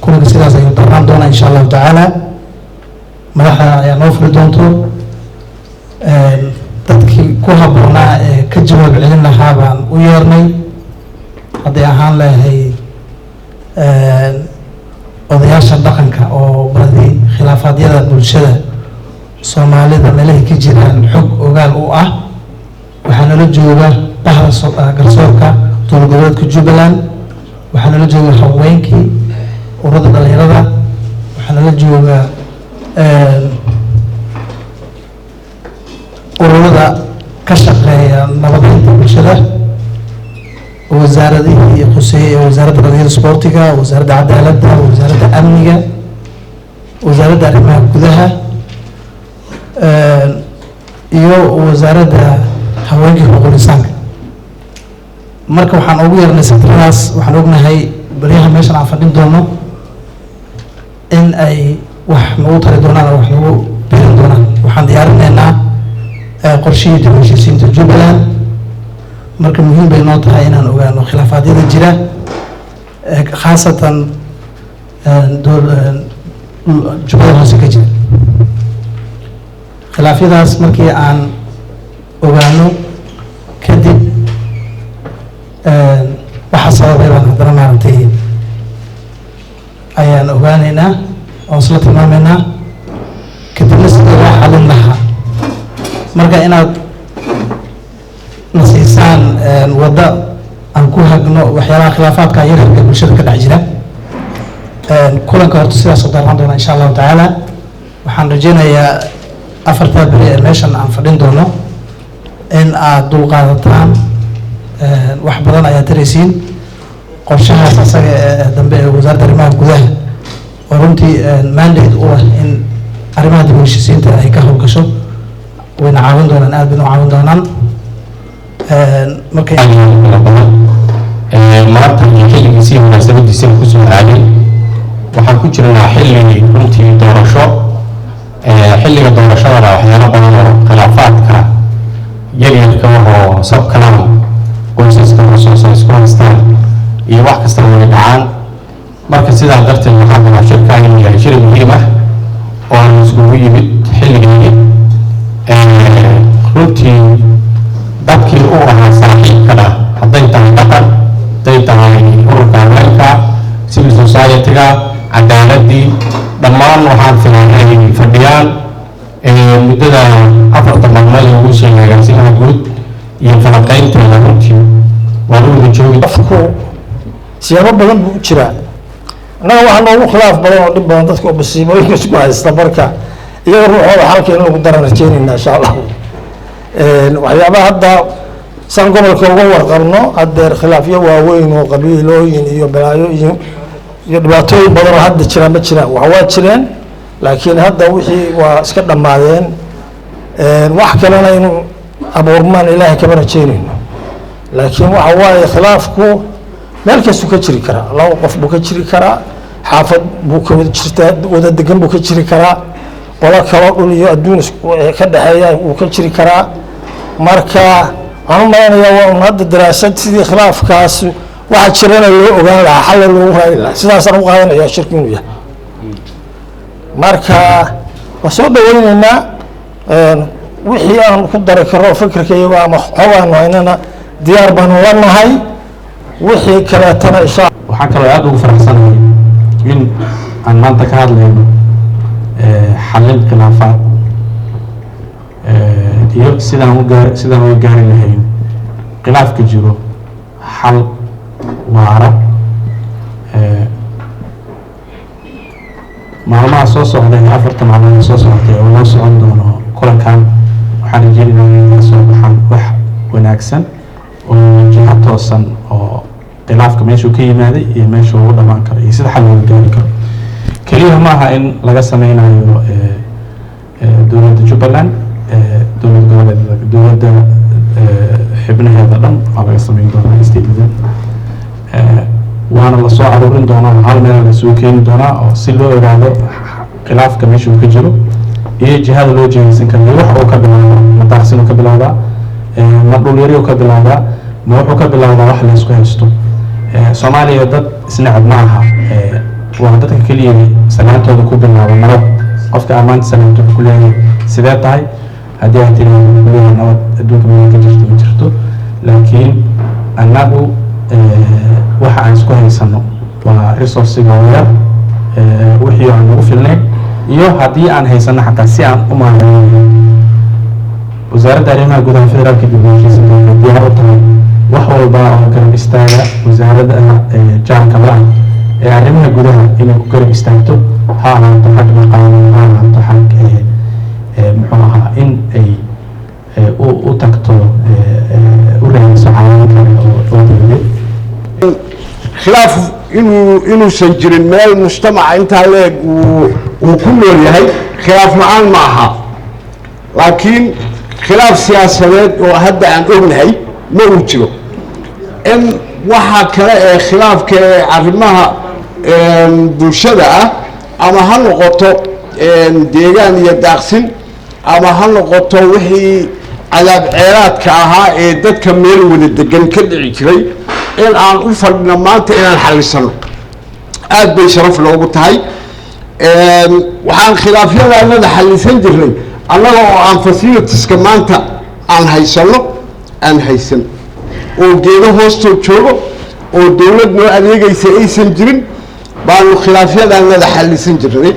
Kulanka sidaas ayuu darnaan doonaa, insha Allahu tacaala. Madaxda ayaa noo furi doonto. Dadkii ku habboonaa ee ka jawaab celin lahaa baan u yeernay, hadday ahaan lahayd odayaasha dhaqanka oo badi khilaafaadyada bulshada Soomaalida meelahay ka jiraan xog ogaal u ah. Waxaa nala jooga bahda garsoorka dowlad goboleedka Jubbaland, waxaa nala jooga haweenkii, ururada dhalinyarada, waxaa nala jooga ururada ka shaqeeya nabadeynta bulshada, wasaaradihii khuseeyey ee Wasaaradda Dhalinyarada Isboortiga, Wasaaradda Cadaaladda, Wasaaradda Amniga, Wasaaradda Arrimaha Gudaha iyo Wasaaradda Haweenka Xuquuqul Insaanka. Marka waxaan ugu yeernay sector-adaas. Waxaan ognahay baryaha meeshan aan fadhin doono in ay wax nagu tari doonaan oo wax nagu biirin doonaan. Waxaan diyaarinaynaa qorshihii dib u heshiisiinta Jubbaland. Marka muhiim bay noo tahay inaan ogaano khilaafaadyada jira, khaasatan Jubbada Hoose ka jira. Khilaafyadaas markii aan ogaano kadib, waxa sababay baan haddana maaragtay ayaan ogaaneynaa oon isla tilmaameynaa, kadibna sidii loo xalin lahaa. Marka inaad na siisaan wadda aan ku hagno waxyaalaha khilaafaadka yaryarka bulshada ka dhex jira. Kulanka horta sidaas oo daaran doona, insha Allahu tacaala. Waxaan rajeynayaa afartaa beri ee meeshan aan fadhin doono in aad dulqaadataan. Wax badan ayaa taraysiin qorshahaas asaga ee dambe ee Wasaaradda Arrimaha Gudaha, oo runtii mandate u ah in arrimaha dib u heshiisiinta ay ka howlgasho. Wayna caawin doonaan, aad bayna u caawin doonaan. Marka kala badan maanta iyo xilligiisii munaasabadiisina kusoo aaday. Waxaan ku jirnaa xilli runtii doorasho. Xilliga doorashadana waxyaalo badan oo khilaafaadka yaryarka oo sabkalan qoysaska hoosoosa isku haystaan iyo wax kastaba way dhacaan. Marka sidaa darteed waxaan rabaa shirkaa inuu yahay shir muhiim ah oo aan iskugu yimid xilligeedii. Runtii dadkii u ahaa saaxiibkana, hadday tahay dhaqan, hadday tahay ururka haweenka, civil society-ga, cadaaladii, dhammaan waxaan filaa inay fadhiyaan muddada 4ta maalmood ee ugu sheegay agaasimaha guud iyo falanqaynteeda. Runtii waan u wada joogi. Qofku siyaabo badan buu u jiraa. Annaga waxaa noogu khilaaf badan oo dhib badan dadka oo masiibooyinka isku haysta. Marka iyaga ruuxooda xalka in lagu daran rajeynayna, insha Allahu. Waxyaabaha hadda saan gobolka uga warqabno, haddeer khilaafyo waaweyn oo qabiilooyin iyo balaayo iyo dhibaatooyin badan oo hadda jiraan ma jiraan. Wax waa jireen, laakiin hadda wixii waa iska dhammaadeen. Wax kalena inuu abuurmaan Ilaahay kama rajeynayno. Laakiin waxa waaye, khilaafku meel kastuu ka jiri karaa. Laba qof buu ka jiri karaa, xaafad buu ka wada jirtaa, wada degan buu ka jiri karaa, qolo kaloo dhul iyo adduun ka dhexeeya wuu ka jiri karaa. Marka waxaan u malaynayaa waa un hadda daraasad sidii khilaafkaas waxa jirana loo ogaan lahaa, xalla loogu raadi lahaa. Sidaasaan u qaadanaya shirku inuu yahay. Marka waa soo dhaweyneynaa. Wixii aan ku dari karo fikirka iyago ama xog aanu haynana diyaar baanu la nahay, wixii kaleetana insha Waxaan kaloo aada ugu faraxsanahay in aan maanta ka hadlayno xallin khilaafaad iyo sidaan uga gaari lahayn khilaafka jiro xal waara. Maalmaha soo socda ee 4ta maalmood ee soo socotay oo loo socon doono Kulankan waxaan rajeynaynaa inay ka soo baxaan wax wanaagsan oo jiha toosan oo khilaafka meeshuu ka yimaaday iyo meeshuu ugu dhamaan karo iyo sida xal looga gaari karo. Keliya ma aha in laga sameynayo dowladda Jubbaland, dowlad goboleed, dowladda xibnaheeda dhan waa laga sameyn doonaa stateda, waana lasoo aruurin doonaa oo hal meel lasoo keeni doonaa oo si loo ogaado khilaafka meesha uu ka jiro iyo jihada loo jihaysan karo iyo wax uu ka bilaabo. Ma daaqsin uu ka bilowdaa, ma dhul yari uu ka bilowdaa, ma wuxuu ka bilowdaa wax la isku haysto? Soomaaliya dad isneceb ma aha. Waa dadka keliya salaantooda ku bilaabo nabad. Qofka ammaanta salaamta wuxuu ku leeyahay, "Sidee tahay?" Haddii aad tiri, wuxuu ku leeyahay, "Nabad." Adduunka meel ka jirto ma jirto, laakiin annagu waxa aan isku haysano waa resourcega oo yar, wixii aan nagu filnayn iyo haddii aan haysano xataa si aan u maareeyo. Wasaaradda Arrimaha Gudaha, Federaalka dib u heshiisiinta waxay diyaar u tahay wax walba oo garab istaaga wasaaradda jaarka la ah ee arrimaha gudaha inay ku garab istaagto, ha ahaato xag dhaqaale, ha ahaato xag muxuu ahaa, in ay u tagto, u raadiso caawin kale oo dowladeed. Khilaaf inuusan jirin meel mujtamaca intaa leeg uu ku nool yahay khilaaf la-aan ma aha, laakiin khilaaf siyaasadeed oo hadda aan ognahay ma uu jiro. In waxa kale ee khilaafka ee arrimaha bulshada ah, ama ha noqoto deegaan iyo daaqsin, ama ha noqoto wixii cadaab ceelaadka ahaa ee dadka meel wada degan ka dhici jiray, in aan u fadhino maanta inaan xallisano aad bay sharaf loogu tahay. Waxaan khilaafyada anada xallisan jirnay annaga oo aan facilitieska maanta aan haysano aan haysan, oo geedo hoostood joogo oo dawlad noo adeegaysa aysan jirin baanu khilaafyada anada xallisan jirnay,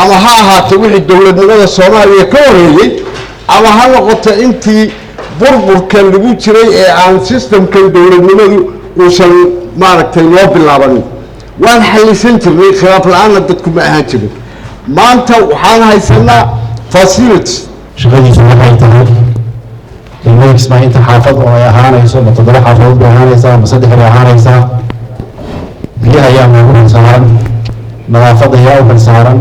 ama ha ahaato wixii dowladnimada Soomaaliya ka horeeyey, ama ha noqoto intii burburka lagu jiray ee aan systemkan dowladnimadu uusan maaragtay loo bilaabanin. Waan xallisan jirnay, khilaaf la-aanna dadku ma ahaan jirin. Maanta waxaan haysanaa facilities. Shaqadiisu waxay tahay degmada Kismaayo inta xaafad oo ay ahaanayso, ma toddoba xaafadood bay ahaanaysaa, ma saddex bay ahaanaysaa, biyaha ayaa noogu xilsaaran, nadaafadda ayaa u xilsaaran.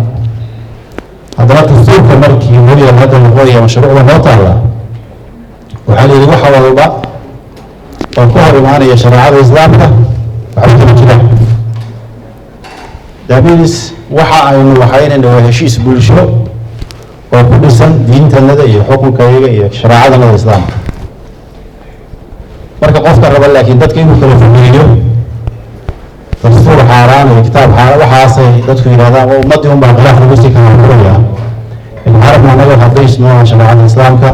Haddana dastuurka markii weliga hadda noqonaya mashruucda noo taalla, waxaa la yidhi waxa walba oo ku hor imaanaya shareecada Islaamka waxba kama jiraan. That means waxa aynu waxaynayna waa heshiis bulsho oo ku dhisan diintanada iyo xukunkayaga iyo shareecadanada Islaamka. Marka qofka raba laakiin dadka inuu kala fogeeyo, dastuur xaaraan iyo kitaab xaaraan waxaasay dadku yidhahdaan oo ummaddii unbaa khilaaf lagu sii kala furaya. Carabna annaga waxaa base noo ah shareecada Islaamka.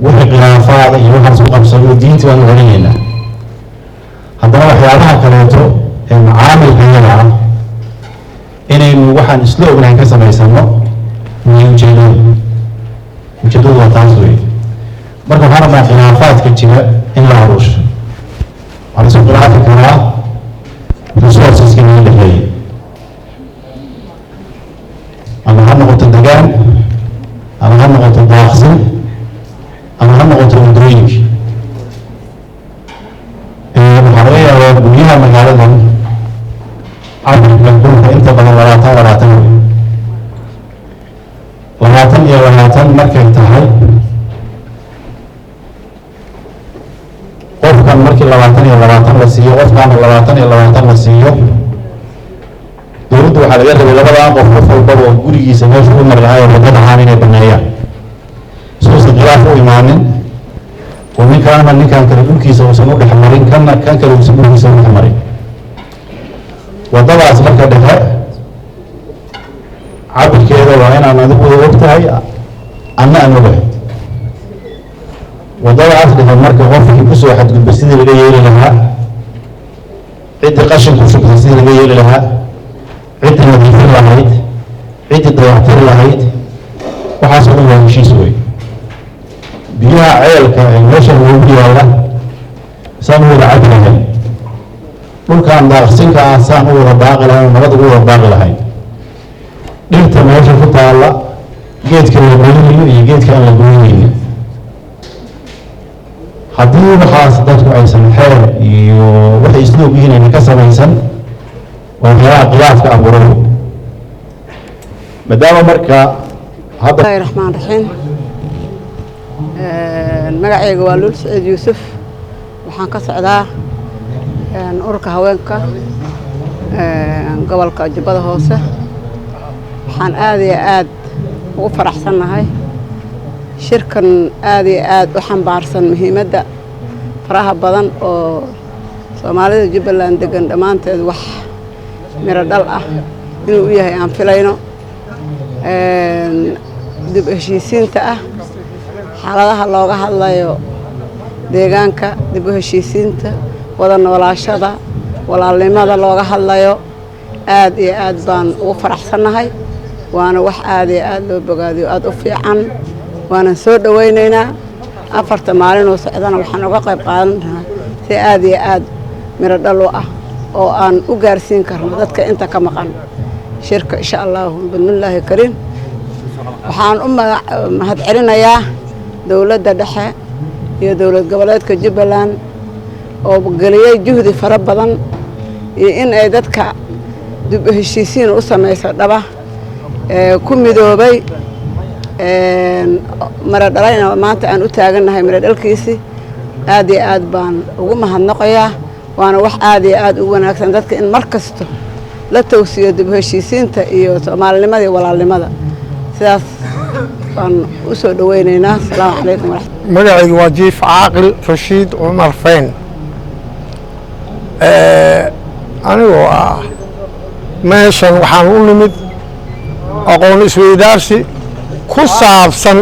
Wixii khilaafaada iyo waxaan isku qabsano diintii baanu celinaynaa. Haddana waxyaabaha kaleeto ee macaamilka iyaga ah inaynu waxaan isla ognahay ka samaysano way ujeedadu waa taas wey. Marka waxaan rabnaa khilaafaadka jira in la aruusho. Waxaa la isku khilaafi karaa resourceska naga dhexeeyay, ama ha noqoto degaan, ama ha noqoto daaqsin, ama ha noqoto waddooyinka. Waxaa laga yaabaa guryaha magaaladan cabirka dhulka inta badan 20 20 wey. 20 iyo 20 markay tahay, qofkan markii 20 iyo 20 la siiyo, qofkaana 20 iyo 20 la siiyo, dowladda waxaa laga rabay labadan qof qof walbaba oo gurigiisa meesha u mari lahaa oo wadada ahaan inay baneeyaan, suusan khilaaf u imaanin oo ninkaana ninkan kale dhulkiisa uusan u dhex marin, kanna kan kale uusan dhulkiisa u dhex marin. Waddadaas marka dhexe cabirkeeda waa inaan adigu wada og tahay, anna aan ogahay. Waddadaas dhexe marka qofkii kusoo xadgudbay sidii laga yeeli lahaa, ciddii qashin ku shubtay sidii laga yeeli lahaa, ciddii nadiifin lahayd, ciddii dayactiri lahayd, waxaasoo dhan waa heshiis wey. Biyaha ceelka ee meesha loogu yaalla saan u wada cabi lahayn, dhulkaan daaqsinka ah saan u wada daaqi lahayn oo nabad ugu wada daaqi lahayn, dhirta meesha ku taalla. Geedka la goynayo iyo geedka aan la goynaynin, haddii waxaas dadku aysan xeer iyo waxay isla og yihiin ayna ka samaysan, waa waxyaalaha khilaafka abuuray. Maadaama marka hadda Bismillahi raxmaan raxiim. Magacayga waa Luul Saciid Yuusuf. Waxaan ka socdaa ururka haweenka gobolka Jubbada Hoose. Waxaan aad iyo aad ugu faraxsannahay shirkan aad iyo aad u xambaarsan muhiimadda faraha badan oo Soomaalida Jubbaland degan dhammaanteed wax miro dhal ah inuu u yahay aan filayno, dib u heshiisiinta ah, xaaladaha looga hadlayo deegaanka, dib u heshiisiinta, wada noolaashada, walaalnimada looga hadlayo. Aad iyo aad baan ugu faraxsannahay, waana wax aad iyo aad loo bogaadiyo, aad u fiican, waanan soo dhowaynaynaa. 4ta maalinoo socdana waxaan uga qayb qaadanaa si aad iyo aad miro dhal u ah oo aan u gaarsiin karno dadka inta ka maqan shirka, insha Allahu bidnillaahi kariim. Waxaan u mahadcelinayaa dowladda dhexe iyo dowlad goboleedka Jubbaland oo geliyey juhdi fara badan iyo in ay dadka dib u heshiisiin u samayso dhaba ku midoobay miro dhalayna maanta aan u taagannahay miro dhalkiisii. Aad iyo aad baan ugu mahadnaqayaa, waana wax aad iyo aad u wanaagsan dadka in mar kasto la towsiyo dib u heshiisiinta iyo soomaalinimada iyo walaalnimada. Sidaas baan u soo dhoweynaynaa. Asalaamu calaykum waraxmat. Magacaygu waa Jiif Caaqil Rashiid Cumar Feyn. Anigoo ah meeshan waxaan u nimid aqoon isweydaarsi ku saabsan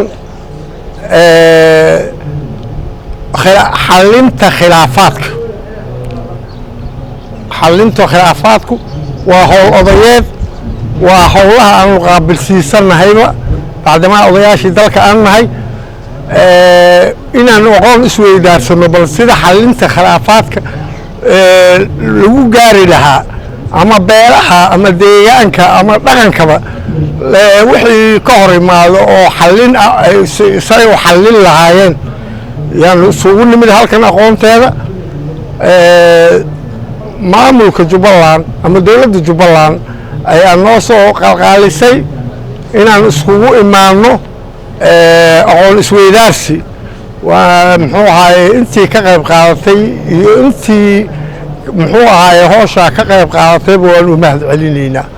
xallinta khilaafaadka. Xallinta khilaafaadku waa howl odayeed, waa howlaha aanu qaabilsiisannahayba bacdamaa odayaashii dalka aan nahay, inaan aqoon isweydaarsano bal sida xallinta khilaafaadka lagu gaari lahaa, ama beelaha ama deegaanka ama dhaqankaba wixii ka hor imaado oo xallin ah say u xallin lahaayeen yaanu isugu nimid halkan aqoonteeda. Maamulka Jubbaland ama dowladda Jubbaland ayaa noo soo qalqaalisay inaan iskugu imaano aqoon isweydaarsi. Waa muxuu ahaaye intii ka qayb qaadatay iyo intii muxuu ahaaye hooshaa ka qayb qaadatayba waan u mahad celinaynaa.